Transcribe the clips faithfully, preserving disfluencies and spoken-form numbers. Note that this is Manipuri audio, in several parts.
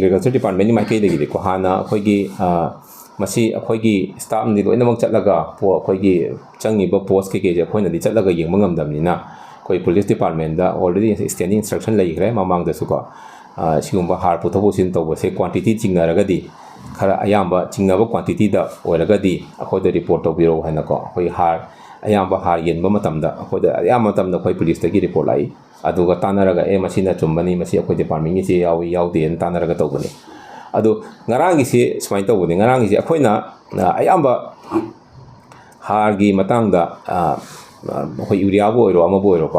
ꯑꯦꯒ꯭ꯔꯤꯀꯜꯆꯔ ꯗꯤꯄꯥꯔꯠꯃꯦꯟꯒꯤ ꯃꯥꯏꯀꯩꯗꯒꯤꯗꯤꯀꯣ, ꯍꯥꯟꯅ ꯑꯩꯈꯣꯏꯒꯤ, ꯑ, ꯃꯁꯤ ꯑꯩꯈꯣꯏꯒꯤ ꯁ꯭ꯇꯥꯐꯅꯗꯤ ꯂꯣꯏꯅꯃꯛ ꯆꯠꯂꯒ, ꯄꯣ-, ꯑꯩꯈꯣꯏꯒꯤ ꯆꯪꯉꯤꯕ ꯄꯣꯁ ꯀꯩꯀꯩꯁꯦ ꯑꯩꯈꯣꯏꯅꯗꯤ ꯆꯠꯂꯒ ꯌꯦꯡꯕ ꯉꯝꯗꯕꯅꯤꯅ, ꯑꯩꯈꯣꯏ ꯄꯨꯂꯤꯁ ꯗꯤꯄꯥꯔꯠꯃꯦꯟꯗ already standing instruction ꯂꯩꯈ꯭ꯔꯦ ꯃꯃꯥꯡꯗꯁꯨꯀꯣ꯫ ꯑ, ꯁꯤꯒꯨꯝꯕ ꯍꯥꯔ ꯄꯨꯊꯣꯛ ꯄꯨꯁꯤꯟ ꯇꯧꯕꯁꯦ ꯀ꯭ꯋꯥꯟꯇꯤꯇꯤ ꯆꯤꯡꯅꯔꯒꯗꯤ, ꯈꯔ ꯑꯌꯥꯝꯕ ꯆꯤꯡꯅꯕ ꯀ꯭ꯋꯥꯟꯇꯤꯇꯤꯗ ꯑꯣꯏꯔꯒꯗꯤ ꯑꯩꯈꯣꯏꯗ ꯔꯤꯄꯣꯔꯠ ꯇꯧꯕꯤꯔꯛꯎ ꯍꯥꯏꯅꯀꯣ, ꯑꯩꯈꯣꯏ ꯍꯥꯔ, ꯑꯌꯥꯝꯕ ꯍꯥꯔ ꯌꯦꯟꯕ ꯃꯇꯝꯗ ꯑꯩꯈꯣꯏꯗ ꯑꯌꯥꯝꯕ ꯃꯇꯝꯗ ꯑꯩꯈꯣꯏ ꯄꯨꯂꯤꯁꯇꯒꯤ ꯔꯤꯄꯣꯔꯠ ꯂꯥꯛꯏ꯫ ꯑꯗꯨꯒ ꯇꯥꯟꯅꯔꯒ, "ꯑꯦ, ꯃꯁꯤꯅ ꯆꯨꯝꯕꯅꯤ, ꯃꯁꯤ ꯑꯩꯈꯣꯏ ꯗꯤꯄꯥꯔꯠꯃꯦꯟꯒꯤ ꯆꯦ ꯌꯥꯎꯏ, ꯌꯥꯎꯗꯦꯅ" ꯇꯥꯟꯅꯔꯒ ꯇꯧꯕꯅꯤ꯫ ꯑꯗꯣ ꯉꯔꯥꯡꯒꯤꯁꯤ ꯁꯨꯃꯥꯏꯅ ꯇꯧꯕꯅꯤ, ꯉꯔꯥꯡꯒꯤꯁꯤ ꯑꯩꯈꯣꯏꯅ, ꯑ, ꯑꯌꯥꯝꯕ ꯍꯥꯔꯒꯤ ꯃꯇꯥꯡꯗ, ꯑ, ꯑ, ꯑꯩꯈꯣꯏ ꯌꯨꯔꯤꯌꯥꯕꯨ ꯑꯣꯏꯔꯣ, ꯑꯃꯕꯨ ꯑꯣꯏꯔꯣꯀꯣ,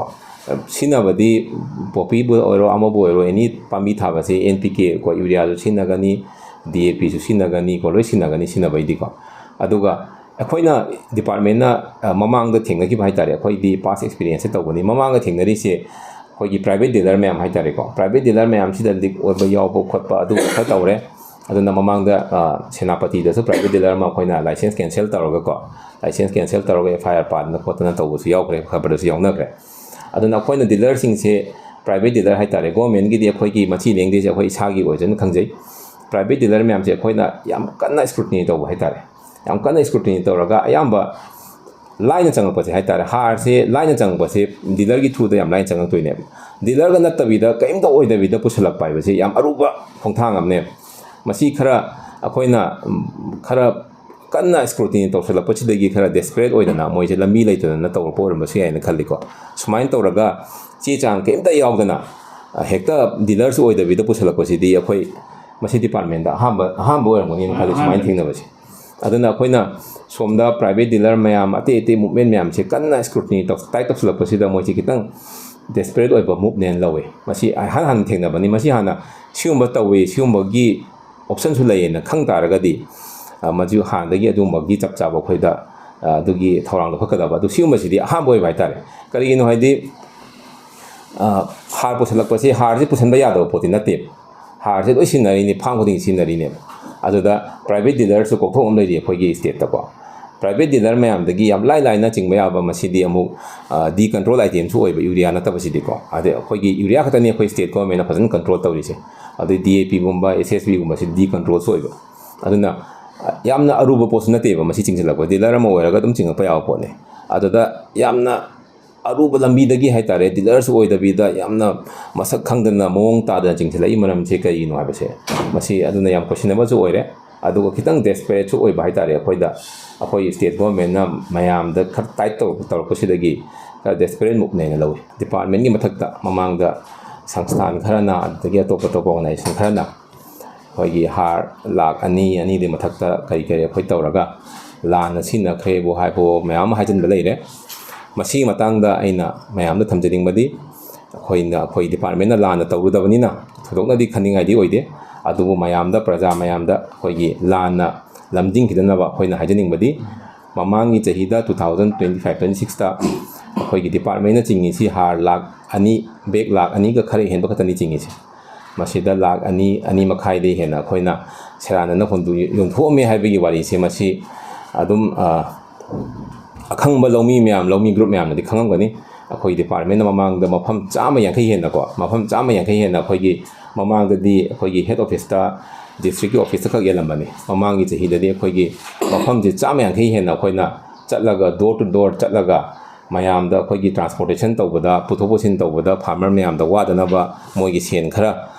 ꯑ, ꯁꯤꯖꯤꯟꯅꯕꯗꯤ ꯄꯣꯄꯤꯕꯨ ꯑꯣꯏꯔꯣ, ꯑꯃꯕꯨ ꯑꯣꯏꯔꯣ, ꯑꯦꯅꯤ ꯄꯥꯝꯕꯤ ꯊꯥꯕꯁꯦ ꯑꯦꯟ ꯄꯤ ꯀꯦ ꯀꯣ, ꯌꯨꯔꯤꯌꯥꯁꯨ ꯁꯤꯖꯤꯟꯅꯒꯅꯤ, ꯗꯤ ꯑꯦ ꯄꯤꯁꯨ ꯁꯤꯖꯤꯟꯅꯒꯅꯤꯀꯣ, ꯂꯣꯏ ꯁꯤꯖꯤꯟꯅꯒꯅꯤ ꯁꯤꯖꯤꯟꯅꯕꯩꯗꯤꯀꯣ꯫ ꯑꯗꯨꯒ ꯑꯩꯈꯣꯏꯅ ꯗꯤꯄꯥꯔꯠꯃꯦꯟꯅ, ꯑ, ꯃꯃꯥꯡꯗ ꯊꯦꯡꯅꯈꯤꯕ ꯍꯥꯏ ꯇꯥꯔꯦ, ꯑꯩꯈꯣꯏꯗꯤ ꯄꯥꯁ ꯑꯦꯛꯁꯄꯤꯔꯤꯌꯦꯟꯁꯁꯦ ꯇꯧꯕꯅꯤ꯫ ꯃꯃꯥꯡꯗ ꯊꯦꯡꯅꯔꯤꯁꯦ ꯑꯩꯈꯣꯏꯒꯤ ꯄ꯭ꯔꯥꯏꯚꯦꯠ ꯗꯤꯂꯔ ꯃꯌꯥꯝ ꯍꯥꯏ ꯇꯥꯔꯦꯀꯣ, ꯄ꯭ꯔꯥꯏꯚꯦꯠ ꯗꯤꯂꯔ ꯃꯌꯥꯝꯁꯤꯗ ꯂꯤꯛ ꯑꯣꯏꯕ ꯌꯥꯎꯕ ꯈꯣꯠꯄ ꯑꯗꯨ ꯈꯔ ꯇꯧꯔꯦ꯫ ꯑꯗꯨꯅ ꯃꯃꯥꯡꯗ, ꯑ, ꯁꯦꯅꯥꯄꯇꯤꯗꯁꯨ ꯄ꯭ꯔꯥꯏꯚꯦꯠ ꯗꯤꯂꯔ ꯑꯃ ꯑꯩꯈꯣꯏꯅ ꯂꯥꯏꯁꯦꯟꯁ ꯀꯦꯟꯁꯦꯜ ꯇꯧꯔꯒꯀꯣ, ꯂꯥꯏꯁꯦꯟꯁ ꯀꯦꯟꯁꯦꯜ ꯇꯧꯔꯒ ꯑꯦꯐ ꯑꯥꯏ ꯑꯥꯔ ꯄꯥꯟꯗꯅ ꯈꯣꯠꯇꯅ ꯇꯧꯕꯁꯨ ꯌꯥꯎꯈ꯭ꯔꯦ, ꯈꯕꯔꯗꯁꯨ ꯌꯥꯎꯅꯈ꯭ꯔꯦ꯫ ꯑꯗꯨꯅ ꯑꯩꯈꯣꯏꯅ ꯗꯤꯂꯔꯁꯤꯡꯁꯦ, ꯄ꯭ꯔꯥꯏꯚꯦꯠ ꯗꯤꯂꯔ ꯍꯥꯏ ꯇꯥꯔꯦ, ꯒꯣꯔꯃꯦꯟꯒꯤꯗꯤ ꯑꯩꯈꯣꯏꯒꯤ ꯃꯆꯤ ꯂꯦꯡꯗꯦꯁꯦ ꯑꯩꯈꯣꯏ ꯏꯁꯥꯒꯤ ꯑꯣꯏꯖꯅ ꯈꯪꯖꯩ꯫ ꯄ꯭ꯔꯥꯏꯚꯦꯠ ꯗꯤꯂꯔ ꯃꯌꯥꯝꯁꯦ ꯑꯩꯈꯣꯏꯅ ꯌꯥꯝ ꯀꯟꯅ ꯁ꯭ꯀ꯭ꯔꯨꯇꯤꯅꯤ ꯇꯧꯕ ꯍꯥꯏ ꯇꯥꯔꯦ, ꯌꯥꯝ ꯀꯟꯅ ꯁ꯭ꯀ꯭ꯔꯨꯇꯤꯅꯤ ꯇꯧꯔꯒ ꯑꯌꯥꯝꯕ ꯂꯥꯏꯅ ꯆꯪꯉꯛꯄꯁꯦ ꯍꯥꯏ ꯇꯥꯔꯦ, ꯍꯥꯔꯁꯦ ꯂꯥꯏꯅ ꯆꯪꯉꯛꯄꯁꯦ ꯗꯤꯂꯔꯒꯤ ꯊ꯭ꯔꯨꯗ ꯌꯥꯝ ꯂꯥꯏꯅ ꯆꯪꯉꯛꯇꯣꯏꯅꯦꯕ꯫ ꯗꯤꯂꯔꯒ ꯅꯠꯇꯕꯤꯗ, ꯀꯔꯤꯝꯇ ꯑꯣꯏꯗꯕꯤꯗ ꯄꯨꯁꯜꯂꯛꯄ ꯍꯥꯏꯕꯁꯦ ꯌꯥꯝ ꯑꯔꯨꯕ ꯈꯣꯡꯊꯥꯡ ꯑꯃꯅꯦꯕ꯫ ꯃꯁꯤ ꯈꯔ ꯑꯩꯈꯣꯏꯅ, ꯎꯝ, ꯈꯔ ꯀꯟꯅ ꯁ꯭ꯀ꯭ꯔꯨꯇꯤꯅꯤ ꯇꯧꯁꯜꯂꯛꯄꯁꯤꯗꯒꯤ ꯈꯔ ꯗꯦꯁꯄꯔꯦꯠ ꯑꯣꯏꯗꯅ ꯃꯣꯏꯁꯦ ꯂꯝꯕꯤ ꯂꯩꯇꯗꯅ ꯇꯧꯔꯛꯄ ꯑꯣꯏꯔꯝꯕꯁꯨ ꯌꯥꯏꯅ ꯈꯜꯂꯤꯀꯣ꯫ ꯁꯨꯃꯥꯏꯅ ꯇꯧꯔꯒ ꯆꯦ ꯆꯥꯡ ꯀꯔꯤꯝꯇ ꯌꯥꯎꯗꯅ, ꯑ, ꯍꯦꯛꯇ ꯗꯤꯂꯔꯁꯨ ꯑꯣꯏꯗꯕꯤꯗ ꯄꯨꯁꯜꯂꯛꯄꯁꯤꯗꯤ ꯑꯩꯈꯣꯏ ꯃꯁꯤ ꯗꯤꯄꯥꯔꯠꯃꯦꯟꯗ ꯑꯍꯥꯟꯕ, ꯑꯍꯥꯟꯕ ꯑꯣꯏꯔꯝꯒꯅꯤꯅ ꯈꯜꯂꯤ ꯁꯨꯃꯥꯏꯅ ꯊꯦꯡꯅꯕꯁꯦ꯫ ꯑꯗꯨꯅ ꯑꯩꯈꯣꯏꯅ ꯁꯣꯝꯗ ꯄ꯭ꯔꯥꯏꯚꯦꯠ ꯗꯤꯂꯔ ꯃꯌꯥꯝ, ꯑꯇꯩ ꯑꯇꯩ ꯃꯨꯞꯃꯦꯟ ꯃꯌꯥꯝꯁꯦ ꯀꯟꯅ ꯁ꯭ꯀ꯭ꯔꯨꯇꯤꯅꯤ ꯇꯧ-, ꯇꯥꯏꯠ ꯇꯧꯁꯜꯂꯛꯄꯁꯤꯗ ꯃꯣꯏꯁꯦ ꯈꯤꯇꯪ ꯗꯦꯁꯄꯔꯦꯠ ꯑꯣꯏꯕ ꯃꯨꯞꯅꯦꯅ ꯂꯧꯋꯤ꯫ ꯃꯁꯤ ꯏꯍꯥꯟ ꯍꯥꯟꯅ ꯊꯦꯡꯅꯕꯅꯤ꯫ ꯃꯁꯤ ꯍꯥꯟꯅ ꯁꯤꯒꯨꯝꯕ ꯇꯧꯋꯤ, ꯁꯤꯒꯨꯝꯕꯒꯤ ꯑꯣꯞꯁꯟꯁꯨ ꯂꯩꯌꯦꯅ ꯈꯪ ꯇꯥꯔꯒꯗꯤ, ꯑ, ꯃꯗꯨ ꯍꯥꯟꯅꯗꯒꯤ ꯑꯗꯨꯒꯨꯝꯕꯒꯤ ꯆꯞ ꯆꯥꯕ ꯑꯩꯈꯣꯏꯗ, ꯑ, ꯑꯗꯨꯒꯤ ꯊꯧꯔꯥꯡ ꯂꯧꯈꯠꯀꯗꯕ꯫ ꯑꯗꯨ ꯁꯤꯒꯨꯝꯕꯁꯤꯗꯤ ꯑꯍꯥꯟꯕ ꯑꯣꯏꯕ ꯍꯥꯏꯇꯥꯔꯦ꯫ ꯀꯔꯤꯒꯤꯅꯣ ꯍꯥꯏꯗꯤ, ꯑ, ꯍꯥꯔ ꯄꯨꯁꯜꯂꯛꯄꯁꯤ, ꯍꯥꯔꯁꯤ ꯄꯨꯁꯟꯕ ꯌꯥꯗꯕ ꯄꯣꯠꯇꯤ ꯅꯠꯇꯦꯕ꯫ ꯍꯥꯔꯁꯦ ꯂꯣꯏ ꯁꯤꯖꯤꯟꯅꯔꯤꯅꯤ, ꯐꯥꯝ ꯈꯨꯗꯤꯡꯒꯤ ꯁꯤꯖꯤꯟꯅꯔꯤꯅꯦꯕ꯫ ꯑꯗꯨꯗ ꯄ꯭ꯔꯥꯏꯚꯦꯠ ꯗꯤꯂꯔꯁꯨ ꯀꯣꯛꯊꯣꯛ ꯑꯃ ꯂꯩꯔꯤ ꯑꯩꯈꯣꯏꯒꯤ ꯁ꯭ꯇꯦꯠꯇꯀꯣ꯫ ꯄ꯭ꯔꯥꯏꯚꯦꯠ ꯗꯤꯂꯔ ꯃꯌꯥꯝꯗꯒꯤ ꯌꯥꯝ ꯂꯥꯏ ꯂꯥꯏꯅ ꯆꯤꯡꯕ ꯌꯥꯕ, ꯃꯁꯤꯗꯤ ꯑꯃꯨꯛ, ꯑ, ꯗꯤ ꯀꯟꯇ꯭ꯔꯣꯜ ꯑꯥꯏꯇꯦꯝꯁꯨ ꯑꯣꯏꯕ, ꯌꯨꯔꯤꯌꯥ ꯅꯠꯇꯕꯁꯤꯗꯤꯀꯣ꯫ ꯑꯗꯩ ꯑꯩꯈꯣꯏꯒꯤ ꯌꯨꯔꯤꯌꯥ ꯈꯛꯇꯅꯤ ꯑꯩꯈꯣꯏ ꯁ꯭ꯇꯦꯠ ꯒꯣꯔꯃꯦꯟꯅ ꯐꯖꯅ ꯀꯟꯇ꯭ꯔꯣꯜ ꯇꯧꯔꯤꯁꯦ꯫ ꯑꯗꯩ ꯗꯤ ꯑꯦ ꯄꯤꯒꯨꯝꯕ, ꯑꯦꯁ ꯑꯦꯁ ꯕꯤꯒꯨꯝꯕꯁꯤꯗꯤ ꯗꯤꯀꯟꯇ꯭ꯔꯣꯜꯁꯨ ꯑꯣꯏꯕ꯫ ꯑꯗꯨꯅ ꯌꯥꯝꯅ ꯑꯔꯨꯕ ꯄꯣꯠꯁꯨ ꯅꯠꯇꯦꯕ ꯃꯁꯤ ꯆꯤꯡꯁꯤꯜꯂꯛꯄ꯫ ꯗꯤꯂꯔ ꯑꯃ ꯑꯣꯏꯔꯒ ꯑꯗꯨꯝ ꯆꯤꯡꯉꯛꯄ ꯌꯥꯕ ꯄꯣꯠꯅꯤ꯫ ꯑꯗꯨꯗ ꯌꯥꯝꯅ ꯑꯔꯨꯕ ꯂꯝꯕꯤꯗꯒꯤ ꯍꯥꯏꯇꯥꯔꯦ, ꯗꯤꯂꯔꯁꯨ ꯑꯣꯏꯗꯕꯤꯗ ꯌꯥꯝꯅ ꯃꯁꯛ ꯈꯪꯗꯅ ꯃꯑꯣꯡ ꯇꯥꯗꯅ ꯆꯤꯡꯁꯤꯜꯂꯛꯏ ꯃꯔꯝꯁꯤ ꯀꯔꯤꯒꯤꯅꯣ ꯍꯥꯏꯕꯁꯦ, ꯃꯁꯤ ꯑꯗꯨꯅ ꯌꯥꯝ ꯀꯣꯏꯁꯟꯅꯕꯁꯨ ꯑꯣꯏꯔꯦ꯫ ꯑꯗꯨꯒ ꯈꯤꯇꯪ ꯗꯦꯁꯄꯔꯦꯠꯁꯨ ꯑꯣꯏꯕ ꯍꯥꯏꯇꯥꯔꯦ꯫ ꯑꯩꯈꯣꯏꯗ, ꯑꯩꯈꯣꯏ ꯁ꯭ꯇꯦꯠ ꯒꯣꯔꯃꯦꯟꯅ ꯃꯌꯥꯝꯗ ꯈꯔ ꯇꯥꯏꯠ ꯇꯧꯔꯛꯄ, ꯇꯧꯔꯛꯄꯁꯤꯗꯒꯤ ꯈꯔ ꯗꯦꯁꯄꯔꯦꯠ ꯃꯨꯞꯅꯦꯅ ꯂꯧꯏ꯫ ꯗꯤꯄꯥꯔꯠꯃꯦꯟꯒꯤ ꯃꯊꯛꯇ ꯃꯃꯥꯡꯗ ꯁꯪꯁꯊꯥꯟ ꯈꯔꯅ, ꯑꯗꯨꯗꯒꯤ ꯑꯇꯣꯞ ꯑꯇꯣꯞꯄ ꯑꯣꯔꯒꯅꯥꯏꯖꯦꯁꯟ ꯈꯔꯅ ꯑꯩꯈꯣꯏꯒꯤ ꯍꯥꯔ ꯂꯥꯈ ꯑꯅꯤ, ꯑꯅꯤꯗꯤ ꯃꯊꯛꯇ ꯀꯔꯤ ꯀꯔꯤ ꯑꯩꯈꯣꯏ ꯇꯧꯔꯒ ꯂꯥꯟꯅ ꯁꯤꯖꯤꯟꯅꯈ꯭ꯔꯦꯕꯨ ꯍꯥꯏꯕ ꯃꯌꯥꯝ ꯑꯃ ꯍꯥꯏꯖꯤꯟꯕ ꯂꯩꯔꯦ꯫ ꯃꯁꯤꯒꯤ ꯃꯇꯥꯡꯗ ꯑꯩꯅ ꯃꯌꯥꯝꯗ ꯊꯝꯖꯅꯤꯡꯕꯗꯤ, ꯑꯩꯈꯣꯏꯅ, ꯑꯩꯈꯣꯏ ꯗꯤꯄꯥꯔꯠꯃꯦꯟꯅ ꯂꯥꯟꯅ ꯇꯧꯔꯨꯗꯕꯅꯤꯅ ꯊꯣꯏꯗꯣꯛꯅꯗꯤ ꯈꯟꯅꯤꯡꯉꯥꯏꯗꯤ ꯑꯣꯏꯗꯦ꯫ ꯑꯗꯨꯕꯨ ꯃꯌꯥꯝꯗ, ꯄ꯭ꯔꯖꯥ ꯃꯌꯥꯝꯗ ꯑꯩꯈꯣꯏꯒꯤ ꯂꯥꯟꯅ ꯂꯝꯖꯤꯡꯈꯤꯗꯅꯕ ꯑꯩꯈꯣꯏꯅ ꯍꯥꯏꯖꯅꯤꯡꯕꯗꯤ, ꯃꯃꯥꯡꯒꯤ ꯆꯍꯤꯗ two thousand twenty five twenty sixꯇ ꯑꯩꯈꯣꯏꯒꯤ ꯗꯤꯄꯥꯔꯠꯃꯦꯟꯅ ꯆꯤꯡꯉꯤꯁꯤ ꯍꯥꯔ ꯂꯥꯈ ꯑꯅꯤ, ꯕꯦꯒ ꯂꯥꯈ ꯑꯅꯤꯒ ꯈꯔ ꯍꯦꯟꯕ ꯈꯛꯇꯅꯤ ꯆꯤꯡꯉꯤꯁꯤ꯫ ꯃꯁꯤꯗ ꯂꯥꯈ ꯑꯅꯤ, ꯑꯅꯤ ꯃꯈꯥꯏꯗꯩ ꯍꯦꯟꯅ ꯑꯩꯈꯣꯏꯅ ꯁꯦꯔꯥꯟꯅꯅ ꯍꯨꯟꯗꯣꯛ-, ꯌꯣꯟꯊꯣꯛꯑꯝꯃꯦ ꯍꯥꯏꯕꯒꯤ ꯋꯥꯔꯤꯁꯦ, ꯃꯁꯤ ꯑꯗꯨꯝ, ꯑ, ꯑꯈꯪꯕ ꯂꯧꯃꯤ ꯃꯌꯥꯝ, ꯂꯧꯃꯤ ꯒ꯭ꯔꯨꯞ ꯃꯌꯥꯝꯅꯗꯤ ꯈꯪꯉꯝꯒꯅꯤ꯫ ꯑꯩꯈꯣꯏ ꯗꯤꯄꯥꯔꯠꯃꯦꯟꯅ ꯃꯃꯥꯡꯗ ꯃꯐꯝ ꯆꯥꯝꯃ ꯌꯥꯡꯈꯩ ꯍꯦꯟꯅꯀꯣ, ꯃꯐꯝ ꯆꯥꯝꯃ ꯌꯥꯡꯈꯩ ꯍꯦꯟꯅ ꯑꯩꯈꯣꯏꯒꯤ ꯃꯃꯥꯡꯗꯗꯤ ꯑꯩꯈꯣꯏꯒꯤ ꯍꯦꯗ ꯑꯣꯐꯤꯁꯇ, ꯗꯤꯁꯇ꯭ꯔꯤꯛꯀꯤ ꯑꯣꯐꯤꯁꯇ ꯈꯛ ꯌꯦꯜꯂꯝꯕꯅꯤ꯫ ꯃꯃꯥꯡꯒꯤ ꯆꯍꯤꯗꯗꯤ ꯑꯩꯈꯣꯏꯒꯤ ꯃꯐꯝꯁꯦ ꯆꯥꯝꯃ ꯌꯥꯡꯈꯩ ꯍꯦꯟꯅ ꯑꯩꯈꯣꯏꯅ ꯆꯠꯂꯒ, door to door ꯆꯠꯂꯒ, ꯃꯌꯥꯝꯗ ꯑꯩꯈꯣꯏꯒꯤ ꯇ꯭ꯔꯥꯟꯁꯄꯣꯔꯇꯦꯁꯟ ꯇꯧꯕꯗ, ꯄꯨꯊꯣꯛ ꯄꯨꯁꯤꯟ ꯇꯧꯕꯗ ꯐꯥꯔꯃꯔ ꯃꯌꯥꯝꯗ ꯋꯥꯗꯅꯕ ꯃꯣꯏꯒꯤ ꯁꯦꯟ ꯈꯔ,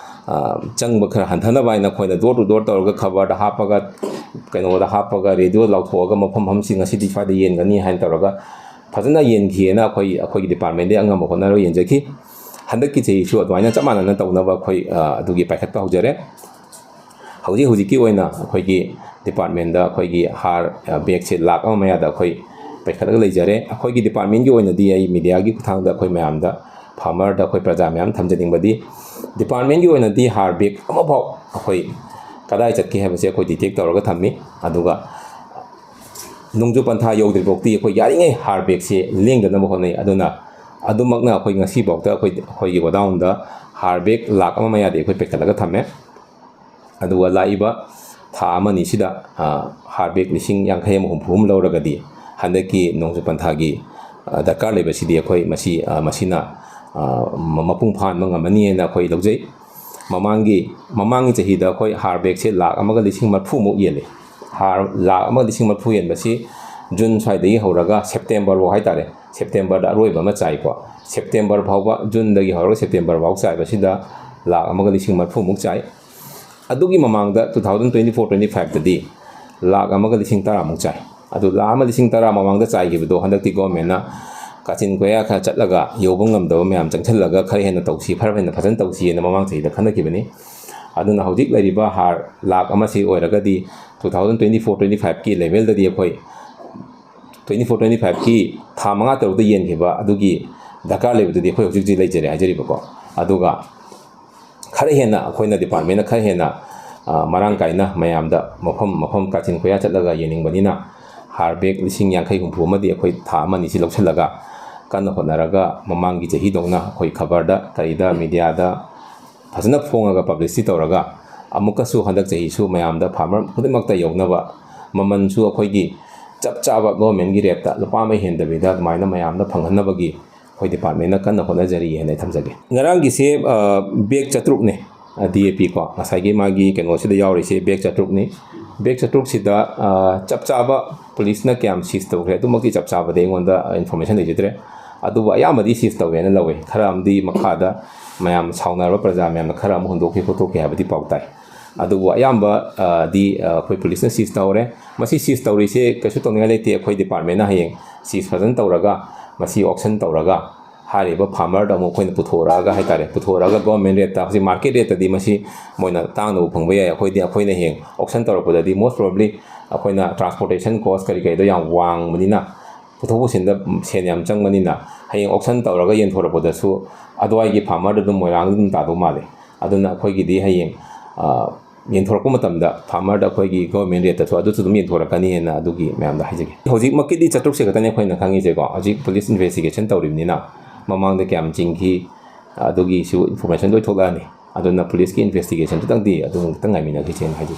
ꯑ, ꯆꯪꯕ ꯈꯔ ꯍꯟꯊꯅꯕ ꯍꯥꯏꯅ ꯑꯩꯈꯣꯏꯅ door to door ꯇꯧꯔꯒ, ꯈꯕꯔꯗ ꯍꯥꯞꯄꯒ, ꯀꯩꯅꯣꯗ ꯍꯥꯞꯄꯒ, ꯔꯦꯗꯤꯑꯣ ꯂꯥꯎꯊꯣꯛꯑꯒ, ꯃꯐꯝ ꯃꯐꯝꯁꯤ ꯉꯁꯤꯗꯤ ꯁ꯭ꯋꯥꯏꯗ ꯌꯦꯟꯒꯅꯤ ꯍꯥꯏꯅ ꯇꯧꯔꯒ ꯐꯖꯅ ꯌꯦꯟꯈꯤꯑꯅ ꯑꯩꯈꯣꯏ, ꯑꯩꯈꯣꯏꯒꯤ ꯗꯤꯄꯥꯔꯠꯃꯦꯟꯗꯒꯤ ꯑꯉꯝꯕ ꯍꯣꯠꯅꯔꯒ ꯌꯦꯟꯖꯈꯤ꯫ ꯍꯟꯗꯛꯀꯤ ꯆꯍꯤꯁꯨ ꯑꯗꯨꯃꯥꯏꯅ ꯆꯞ ꯃꯥꯟꯅꯅ ꯇꯧꯅꯕ ꯑꯩꯈꯣꯏ, ꯑ, ꯑꯗꯨꯒꯤ ꯄꯥꯏꯈꯠꯄ ꯍꯧꯖꯔꯦ꯫ ꯍꯧꯖꯤꯛ ꯍꯧꯖꯤꯛꯀꯤ ꯑꯣꯏꯅ ꯑꯩꯈꯣꯏꯒꯤ ꯗꯤꯄꯥꯔꯠꯃꯦꯟꯗ ꯑꯩꯈꯣꯏꯒꯤ ꯍꯥꯔ, ꯑ, ꯕꯦꯒꯁꯦ ꯂꯥꯈ ꯑꯃ ꯃꯌꯥꯗ ꯑꯩꯈꯣꯏ ꯄꯩꯈꯠꯂꯒ ꯂꯩꯖꯔꯦ꯫ ꯑꯩꯈꯣꯏꯒꯤ ꯗꯤꯄꯥꯔꯠꯃꯦꯟꯒꯤ ꯑꯣꯏꯅꯗꯤ ꯑꯩ ꯃꯤꯗꯤꯌꯥꯒꯤ ꯈꯨꯠꯊꯥꯡꯗ ꯑꯩꯈꯣꯏ ꯃꯌꯥꯝꯗ, ꯐꯥꯔꯃꯔꯗ, ꯑꯩꯈꯣꯏ ꯄ꯭ꯔꯖꯥ ꯃꯌꯥꯝ ꯊꯝꯖꯅꯤꯡꯕꯗꯤ, ꯗꯤꯄꯥꯔꯠꯃꯦꯟꯒꯤ ꯑꯣꯏꯅꯗꯤ ꯍꯥꯔ ꯕꯦꯒ ꯑꯃꯐꯥꯎ ꯑꯩꯈꯣꯏ ꯀꯗꯥꯏ ꯆꯠꯀꯦ ꯍꯥꯏꯕꯁꯦ ꯑꯩꯈꯣꯏ ꯗꯤꯇꯦꯛ ꯇꯧꯔꯒ ꯊꯝꯃꯤ꯫ ꯑꯗꯨꯒ ꯅꯣꯡꯖꯨ ꯄꯟꯊꯥ ꯌꯧꯗ꯭ꯔꯤꯐꯥꯎꯗꯤ ꯑꯩꯈꯣꯏ ꯌꯥꯔꯤꯉꯩ ꯍꯥꯔ ꯕꯦꯒꯁꯦ ꯂꯦꯡꯗꯅꯕ ꯍꯣꯠꯅꯩ꯫ ꯑꯗꯨꯅ ꯑꯗꯨꯃꯛꯅ ꯑꯩꯈꯣꯏ ꯉꯁꯤꯐꯥꯎꯗ ꯑꯩꯈꯣꯏ, ꯑꯩꯈꯣꯏꯒꯤ ꯒꯣꯗꯥꯎꯟꯗ ꯍꯥꯔ ꯕꯦꯒ ꯂꯥꯈ ꯑꯃ ꯃꯌꯥꯗꯤ ꯑꯩꯈꯣꯏ ꯄꯩꯈꯠꯂꯒ ꯊꯝꯃꯦ꯫ ꯑꯗꯨꯒ ꯂꯥꯛꯏꯕ ꯊꯥ ꯑꯃ ꯑꯅꯤꯁꯤꯗ, ꯑ, ꯍꯥꯔ ꯕꯦꯒ ꯂꯤꯁꯤꯡ ꯌꯥꯡꯈꯩ ꯑꯃ ꯍꯨꯝꯐꯨ ꯑꯃ ꯂꯧꯔꯒꯗꯤ ꯍꯟꯗꯛꯀꯤ ꯅꯣꯡꯖꯨ ꯄꯟꯊꯥꯒꯤ, ꯑ, ꯗꯔꯀꯥꯔ ꯂꯩꯕꯁꯤꯗꯤ ꯑꯩꯈꯣꯏ ꯃꯁꯤ, ꯑ, ꯃꯁꯤꯅ, ꯑ, ꯃ-, ꯃꯄꯨꯡ ꯐꯥꯍꯟꯕ ꯉꯝꯃꯅꯤ ꯍꯥꯏꯅ ꯑꯩꯈꯣꯏ ꯂꯧꯖꯩ꯫ ꯃꯃꯥꯡꯒꯤ, ꯃꯃꯥꯡꯒꯤ ꯆꯍꯤꯗ ꯑꯩꯈꯣꯏ ꯍꯥꯔ ꯕꯦꯒꯁꯦ ꯂꯥꯈ ꯑꯃꯒ ꯂꯤꯁꯤꯡ ꯃꯔꯤꯐꯨꯃꯨꯛ ꯌꯦꯜꯂꯤ꯫ ꯍꯥꯔ ꯂꯥꯈ ꯑꯃꯒ ꯂꯤꯁꯤꯡ ꯃꯔꯤꯐꯨ ꯌꯦꯟꯕꯁꯤ ꯖꯨꯟ ꯁ꯭ꯋꯥꯏꯗꯒꯤ ꯍꯧꯔꯒ ꯁꯦꯞꯇꯦꯝꯕꯔꯐꯥꯎ ꯍꯥꯏꯇꯥꯔꯦ, ꯁꯦꯞꯇꯦꯝꯕꯔꯗ ꯑꯔꯣꯏꯕ ꯑꯃ ꯆꯥꯏꯀꯣ꯫ ꯁꯦꯞꯇꯦꯝꯕꯔ ꯐꯥꯎꯕ, ꯖꯨꯟꯗꯒꯤ ꯍꯧꯔꯒ ꯁꯦꯞꯇꯦꯝꯕꯔ ꯐꯥꯎ ꯆꯥꯏꯕꯁꯤꯗ ꯂꯥꯈ ꯑꯃꯒ ꯂꯤꯁꯤꯡ ꯃꯔꯤꯐꯨꯃꯨꯛ ꯆꯥꯏ꯫ ꯑꯗꯨꯒꯤ ꯃꯃꯥꯡꯗ two thousand twenty four twenty fiveꯇꯗꯤ lakh ꯑꯃꯒ ꯂꯤꯁꯤꯡ ꯇꯔꯥꯃꯨꯛ ꯆꯥꯏ꯫ ꯑꯗꯨ ꯂꯥꯈ ꯑꯃ ꯂꯤꯁꯤꯡ ꯇꯔꯥ ꯃꯃꯥꯡꯗ ꯆꯥꯏꯈꯤꯕꯗꯣ ꯍꯟꯗꯛꯇꯤ ꯒꯣꯔꯃꯦꯟꯅ ꯀꯥꯆꯤꯟ ꯀꯣꯌꯥ ꯈꯔ ꯆꯠꯂꯒ ꯌꯧꯕ ꯉꯝꯗꯕ ꯃꯌꯥꯝ ꯆꯪꯁꯤꯜꯂꯒ ꯈꯔ ꯍꯦꯟꯅ ꯇꯧꯁꯤ, ꯈꯔ ꯍꯦꯟꯅ ꯐꯖꯅ ꯇꯧꯁꯤꯅ ꯃꯃꯥꯡ ꯆꯍꯤꯗ ꯈꯟꯅꯈꯤꯕꯅꯤ꯫ ꯑꯗꯨꯅ ꯍꯧꯖꯤꯛ ꯂꯩꯔꯤꯕ ꯍꯥꯔ ꯂꯥꯈ ꯑꯃꯁꯤ ꯑꯣꯏꯔꯒꯗꯤ two thousand twenty four twenty fiveꯀꯤ ꯂꯦꯚꯦꯜꯗꯗꯤ ꯑꯩꯈꯣꯏ twenty four twenty fiveꯀꯤ ꯊꯥ ꯃꯉꯥ ꯇꯔꯨꯛꯇ ꯌꯦꯟꯈꯤꯕ ꯑꯗꯨꯒꯤ ꯗꯔꯀꯥꯔ ꯂꯩꯕꯗꯨꯗꯤ ꯑꯩꯈꯣꯏ ꯍꯧꯖꯤꯛ ꯍꯧꯖꯤꯛ ꯂꯩꯖꯔꯦ ꯍꯥꯏꯖꯔꯤꯕꯀꯣ꯫ ꯑꯗꯨꯒ ꯈꯔ ꯍꯦꯟꯅ ꯑꯩꯈꯣꯏꯅ ꯗꯤꯄꯥꯔꯠꯃꯦꯟꯅ ꯈꯔ ꯍꯦꯟꯅ, ꯑ, ꯃꯔꯥꯡ ꯀꯥꯏꯅ ꯃꯌꯥꯝꯗ ꯃꯐꯝ ꯃꯐꯝ ꯀꯥꯆꯤꯟ ꯀꯣꯌꯥ ꯆꯠꯂꯒ ꯌꯦꯡꯅꯤꯡꯕꯅꯤꯅ ꯍꯥꯔ ꯕꯦꯒ ꯂꯤꯁꯤꯡ ꯌꯥꯡꯈꯩ ꯍꯨꯝꯐꯨ ꯑꯃꯗꯤ ꯑꯩꯈꯣꯏ ꯊꯥ ꯑꯃ ꯑꯅꯤꯁꯤ ꯂꯧꯁꯤꯜꯂꯒ ꯀꯟꯅ ꯍꯣꯠꯅꯔꯒ ꯃꯃꯥꯡꯒꯤ ꯆꯍꯤꯗꯧꯅ ꯑꯩꯈꯣꯏ ꯈꯕꯔꯗ ꯀꯔꯤꯗ ꯃꯤꯗꯤꯌꯥꯗ ꯐꯖꯅ ꯐꯣꯡꯉꯒ ꯄꯕ꯭ꯂꯤꯁꯤꯇꯤ ꯇꯧꯔꯒ ꯑꯃꯨꯛꯀꯁꯨ ꯍꯟꯗꯛ ꯆꯍꯤꯁꯨ ꯃꯌꯥꯝꯗ ꯐꯥꯔꯃꯔ ꯈꯨꯗꯤꯡꯃꯛꯇ ꯌꯧꯅꯕ ꯃꯃꯜꯁꯨ ꯑꯩꯈꯣꯏꯒꯤ ꯆꯞ ꯆꯥꯕ ꯒꯣꯔꯃꯦꯟꯒꯤ ꯔꯦꯠꯇ ꯂꯨꯄꯥ ꯑꯃ ꯍꯦꯟꯗꯕꯤꯗ ꯑꯗꯨꯃꯥꯏꯅ ꯃꯌꯥꯝꯗ ꯐꯪꯍꯟꯅꯕꯒꯤ ꯑꯩꯈꯣꯏ ꯗꯤꯄꯥꯔꯠꯃꯦꯟꯅ ꯀꯟꯅ ꯍꯣꯠꯅꯖꯔꯤ ꯍꯥꯏꯅ ꯑꯩ ꯊꯝꯖꯒꯦ꯫ ꯉꯔꯥꯡꯒꯤꯁꯦ, ꯑ, ꯕꯦꯒ ꯆꯥꯇ꯭ꯔꯨꯛꯅꯦ, ꯑ, ꯗꯤ ꯑꯦ ꯄꯤ ꯀꯣ, ꯉꯁꯥꯏꯒꯤ ꯃꯥꯒꯤ ꯀꯩꯅꯣꯁꯤꯗ ꯌꯥꯎꯔꯤꯁꯦ ꯕꯦꯒ ꯆꯥꯇ꯭ꯔꯨꯛꯅꯤ꯫ ꯕꯦꯒ ꯆꯥꯇ꯭ꯔꯨꯛꯁꯤꯗ, ꯑ, ꯆꯞ ꯆꯥꯕ ꯄꯨꯂꯤꯁꯅ ꯀꯌꯥꯝ ꯁꯤꯖ ꯇꯧꯈ꯭ꯔꯦ ꯑꯗꯨꯃꯛꯇꯤ ꯆꯞ ꯆꯥꯕꯗꯤ ꯑꯩꯉꯣꯟꯗ ꯏꯟꯐꯣꯔꯃꯦꯁꯟ ꯂꯩꯖꯗ꯭ꯔꯦ꯫ ꯑꯗꯨꯕꯨ ꯑꯌꯥꯝꯕꯗꯤ ꯁꯤꯖ ꯇꯧꯋꯦꯅ ꯂꯧꯋꯦ꯫ ꯈꯔ ꯑꯃꯗꯤ ꯃꯈꯥꯗ ꯃꯌꯥꯝ ꯁꯥꯎꯅꯔꯕ ꯄ꯭ꯔꯖꯥ ꯃꯌꯥꯝꯅ ꯈꯔ ꯑꯃ ꯍꯨꯟꯗꯣꯛꯈꯤ ꯈꯣꯠꯇꯣꯛꯈꯤ ꯍꯥꯏꯕꯗꯤ ꯄꯥꯎ ꯇꯥꯏ꯫ ꯑꯗꯨꯕꯨ ꯑꯌꯥꯝꯕ, ꯑ, ꯗꯤ, ꯑ, ꯑꯩꯈꯣꯏ ꯄꯨꯂꯤꯁꯅ ꯁꯤꯖ ꯇꯧꯔꯦ꯫ ꯃꯁꯤ ꯁꯤꯖ ꯇꯧꯔꯤꯁꯦ ꯀꯩꯁꯨ ꯇꯧꯅꯤꯡꯉꯥꯏ ꯂꯩꯇꯦ꯫ ꯑꯩꯈꯣꯏ ꯗꯤꯄꯥꯔꯠꯃꯦꯟꯅ ꯍꯌꯦꯡ ꯁꯤꯖ ꯐꯖꯅ ꯇꯧꯔꯒ ꯃꯁꯤ ꯑꯣꯛꯁꯟ ꯇꯧꯔꯒ ꯍꯥꯏꯔꯤꯕ ꯐꯥꯔꯃꯔꯗ ꯑꯃꯨꯛ ꯑꯩꯈꯣꯏꯅ ꯄꯨꯊꯣꯔꯛꯑꯒ ꯍꯥꯏꯇꯥꯔꯦ, ꯄꯨꯊꯣꯔꯛꯑꯒ ꯒꯣꯔꯃꯦꯟ ꯔꯦꯠꯇ, ꯍꯧꯖꯤꯛ ꯃꯥꯔꯀꯦꯠ ꯔꯦꯠꯇꯗꯤ ꯃꯁꯤ ꯃꯣꯏꯅ ꯇꯥꯡꯅꯕ ꯐꯪꯕ ꯌꯥꯏ꯫ ꯑꯩꯈꯣꯏꯗꯤ, ꯑꯩꯈꯣꯏꯅ ꯍꯌꯦꯡ ꯑꯣꯛꯁꯟ ꯇꯧꯔꯛꯄꯗꯗꯤ most probably ꯑꯩꯈꯣꯏꯅ ꯇ꯭ꯔꯥꯟꯁꯄꯣꯔꯇꯦꯁꯟ ꯀꯣꯁ ꯀꯔꯤ ꯀꯔꯤꯗꯣ ꯌꯥꯝ ꯋꯥꯡꯕꯅꯤꯅ, ꯄꯨꯊꯣꯛ ꯄꯨꯁꯤꯟꯗ ꯁꯦꯟ ꯌꯥꯝ ꯆꯪꯕꯅꯤꯅ, ꯍꯌꯦꯡ ꯑꯣꯛꯁꯟ ꯇꯧꯔꯒ ꯌꯦꯟꯊꯣꯔꯛꯄꯗꯁꯨ ꯑꯗꯨꯋꯥꯏꯒꯤ ꯐꯥꯔꯃꯔꯗ ꯑꯗꯨꯝ ꯃꯣꯏꯔꯥꯡꯗ ꯑꯗꯨꯝ ꯇꯥꯗꯧ ꯃꯥꯜꯂꯦ꯫ ꯑꯗꯨꯅ ꯑꯩꯈꯣꯏꯒꯤꯗꯤ ꯍꯌꯦꯡ, ꯑ, ꯌꯦꯟꯊꯣꯔꯛꯄ ꯃꯇꯝꯗ ꯐꯥꯔꯃꯔꯗ ꯑꯩꯈꯣꯏꯒꯤ ꯒꯣꯔꯃꯦꯟ ꯔꯦꯠꯇꯁꯨ ꯑꯗꯨꯁꯨ ꯑꯗꯨꯝ ꯌꯦꯟꯊꯣꯔꯛꯀꯅꯤ ꯍꯥꯏꯅ ꯑꯗꯨꯒꯤ ꯃꯌꯥꯝꯗ ꯍꯥꯏꯖꯒꯦ꯫ ꯍꯧꯖꯤꯛꯃꯛꯀꯤꯗꯤ ꯆꯥꯇ꯭ꯔꯨꯛꯁꯦ ꯈꯛꯇꯅꯤ ꯑꯩꯈꯣꯏꯅ ꯈꯪꯉꯤꯁꯦꯀꯣ꯫ ꯍꯧꯖꯤꯛ ꯄꯨꯂꯤꯁ ꯏꯟꯚꯦꯁꯇꯤꯒꯦꯁꯟ ꯇꯧꯔꯤꯕꯅꯤꯅ ꯃꯃꯥꯡꯗ ꯀꯌꯥꯝ ꯆꯤꯡꯈꯤ ꯑꯗꯨꯒꯤꯁꯨ ꯏꯟꯐꯣꯔꯃꯦꯁꯟ ꯂꯣꯏ ꯊꯣꯛꯂꯛꯑꯅꯤ꯫ ꯑꯗꯨꯅ ꯄꯨꯂꯤꯁꯀꯤ ꯏꯟꯚꯦꯁꯇꯤꯒꯦꯁꯟꯗꯨꯇꯪꯗꯤ ꯑꯗꯨꯝ ꯈꯤꯇꯪ ꯉꯥꯏꯃꯤꯟꯅꯈꯤꯁꯦꯅ ꯍꯥꯏꯖꯒꯦ꯫